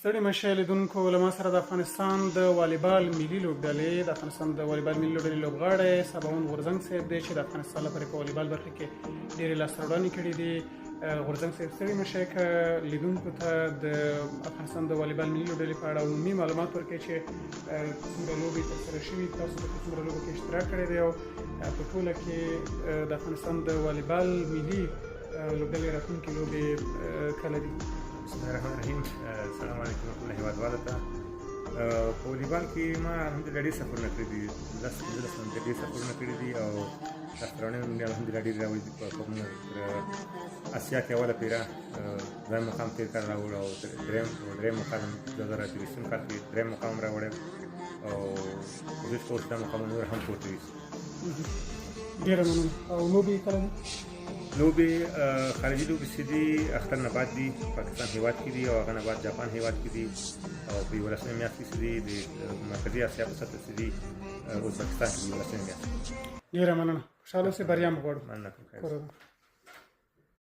ستړي مه شئ لیدونکو، له ما سره د افغانستان د والیبال ملي لوبډلې د افغانستان د والیبال ملي لوبډلې لوبغاړی سباوون غورځنګ صاحب دی چې د افغانستان لپاره په والیبال برخه کې ډېرې لاسته راوړنې کړې دي. غورځنګ صاحب، ستړي مه شئ، که لیدونکو ته د افغانستان د والیبال ملي لوبډلې په اړه عمومي معلومات ورکړئ چې څومره لوبې ترسره شوي، تاسو پکې څومره لوبو کې اشتراک کړی دی او په ټوله کې د افغانستان د والیبال ملي لوبډلې راتلونکې لوبې کله دي؟ بسم الله الرحمن الرحیم. السلام علیکم ټول هیوادوالو ته. په والیبال کې ما الحمدلله ډېر سفرونه کړي دي، 10 15 باندې ډېر سفرونه کړي دي او لاسته راوړنې مې الحمدلله ډېر راوړي دي. په کومه تر اسیا کې اوله پیره دویم مقام تېر کال راوړ او دریم مقام 2023 کال کې دریم مقام راوړی او کوشش کوو چې دا مقامونه نور هم پورته یوسو. ډېره مننه. او لوبې کله دي؟ لوبې خارجي لوبې چې دي، اختر نه بعد دي، پاکستان هیواد کې دي او هغه نه بعد جاپان هیواد کې دي او په 11مې میاشت کې چې دي، د مرکزي اسیا په سطح چې دي، ازبکستان کې دي 11مې میاشت. ډېره مننه، خوشحاله اوسئ، بریا مو غواړو. مننه کوم.